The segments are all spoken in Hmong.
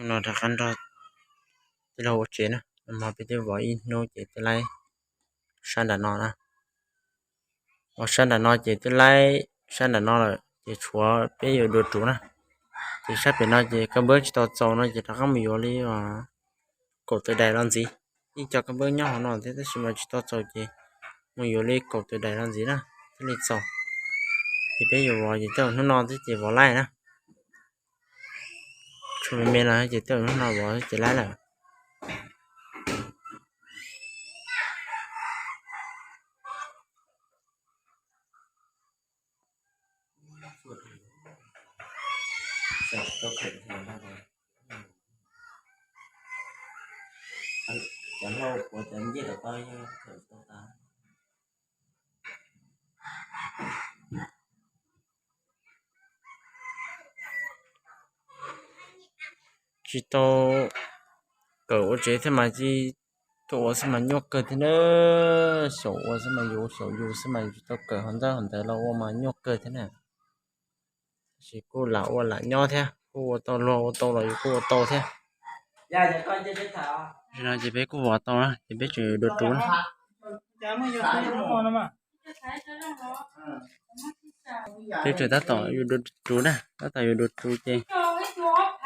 No rov qab nrog tij laug ua tsev na, hmo peb twb vov ib hnub ces twb laib sab nram no na. Vov sab nram no ces twb laib sab nram no lawm ces tshuav peb yuav dua ruv na. Ces sab pem no ces kab npawb tsis tau txaus no ces rov qab mus yuav li kaum tawm daim los ntxiv. Yeej cov kab npawb nyob hauv no thiab tab sis mas tsis tau txaus ces mus yuav li kaum tawm daim los ntxiv na thiaj li txaus. Ces peb yuav vov ces tej hnub no twb ces vov laib na. Tshuav me me no ces tej hnub no vov ces laib lawm. Tsis tau kawm ua tsev thiab mas tsis tau ua xwb mas nyuaj kawg thiab na. Xyaum ua xwb mas yus xyaum yus xwb mas tsis tau kawm hov ntawd hov ntawd los ua mas nyuaj kawg thiab na. Tab sis kuj lam ua lam nyob thiab, kuj ua tau luag ua tau los yus kuj ua tau thiab. Tam sim no ces peb kuj vov tau na ces peb tseem dua ruv na. Peb tseem tab tom yuav dua ruv na, tab tom yuav dua ruv ces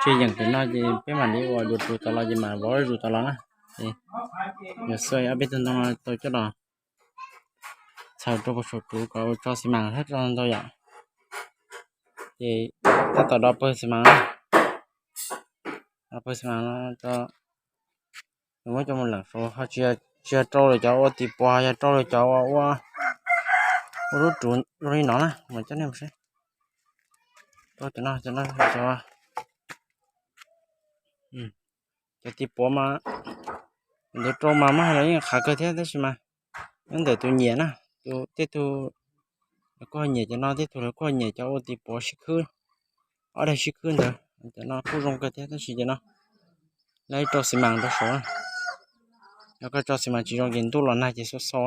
tsis yeem pem no ces peb mam li ua dua ruv tod los ces mam vov zuj zus tod los na. Ces yuav xuas ob peb tug ntoo no tau coj los txhawm rau puag saum ruv kom tso xi mas thiab tso ntau yom. Ces tab tom do pawg xi mas, do pawg xi mas no tso, muab coj mus leem saud ho tsis yog rau lawm cov ua tim puas, yog rau lawm cov ua ua lub ruv zoo li no na mas coj nej mus saib. Rau cov no, cov no, cov tim puas mas ntawd rau mas muab hais los yeej qhav kawg thiab tab sis mas nyob ntawm tus nyiam na, tus tej tug lawv kuj ho nyiam cov no, tej tug lawv kuj ho nyiam cov ua tim puas sib khwb, ob daim sib khwb ntawd, cov no kuj zoo kawg thiab tab sis cov no lawv rau xi mas rau saud. Yog koj tso xi mas tsis zoo ces ntuj los nag ces xau xau,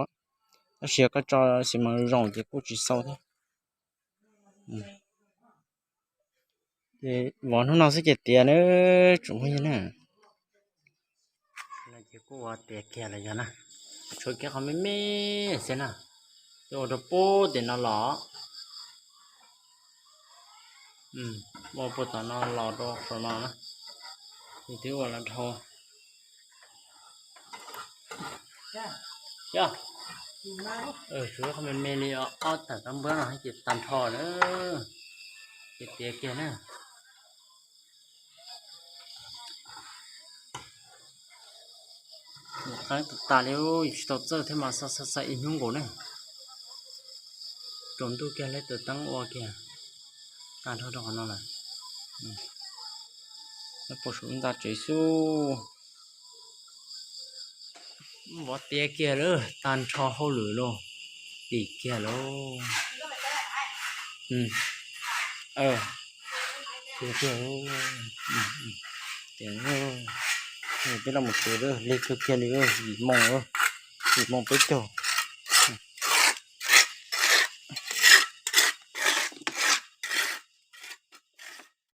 tab sis yog koj tso xi mas zoo ces kuj tsis xau thiab. Ces vov hnub no xwb ces tiav na, tsoom phooj ywg na. Ces kuj vov tiav kiag lawm yog na, tshuav kiag qhov me me xwb na, twb ua rau pub tim no los, ua puag tom no los rau saum no na, ces twb ua los dhau. Tshuav qhov me me li ob tawm kab npawb no ces tag nrho na, ces tiav kiag na. Mus qeeb tas tas li, tsis tau txawj thiab mas xav xav xav ib hnub nkaus ne. Tsaus ntuj kiag lawv taws teeb ua kiag tag nrho rau qhov no lawm. Puag saum nta tsev xwb. Vov tiav kiag lawm, tag nrho hauj lwm lauj, dim kiag lauj. Tiav kiag, tiav, peb los mus tsev lawm, lig kawg kiag li, yim moo, yim moo peb caug.